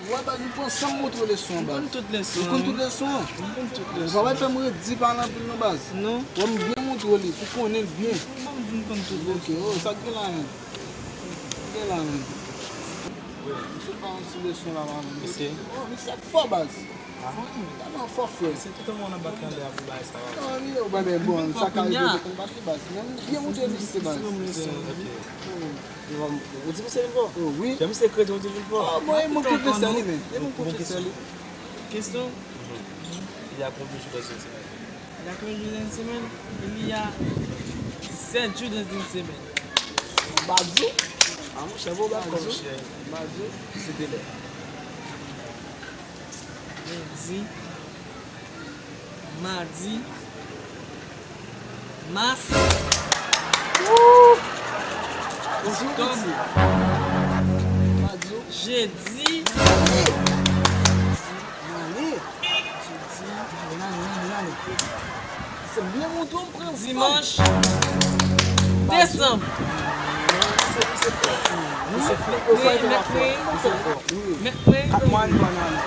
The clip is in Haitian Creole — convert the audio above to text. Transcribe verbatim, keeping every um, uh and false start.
Wè baz, m pran san m montre w leson an, baz. M konn tout leson an. Ou konn tout leson an? M konn tout leson an. Ou pa pral fè m redi pale anpil non, baz. Non. Wè m byen montre w li, pou konnen l byen. M pa di m konn tout leson an. Ok, oh, sa k gen la menm? Sa k gen la menm? Wi. Misye pa yon ti leson la, la menm. Misye. Oh, misye fò, baz. Ah. Tèlman fò, frè. Se tout an nan bat kandè a pou bagay sa, baz. Non, li, oh, baz, men bon, sa ka rive pou konbat li, baz. Men m byen montre misye, baz. Se yon leson. Ok. Hmm. Ou di misye vin fò? Oh, wi. Jan misye krete, ou di vin fò. Oh, bon, e mwen pwofesè li, men. E mwen pwofesè li. Kesyon? Il y a combien de jours dans une semaine? Il y a combien de jours dans une semaine? Il y a sept jours dans une semaine. Baz ou? Ah, monchè, bon, baz ou. Baz ou. Se de lè. Lendi, madi, mas, oktòb, jedi, dimanch, desanm. Mèkredi, mèkredi, mèkredi. Kat mwa li pa nan ane.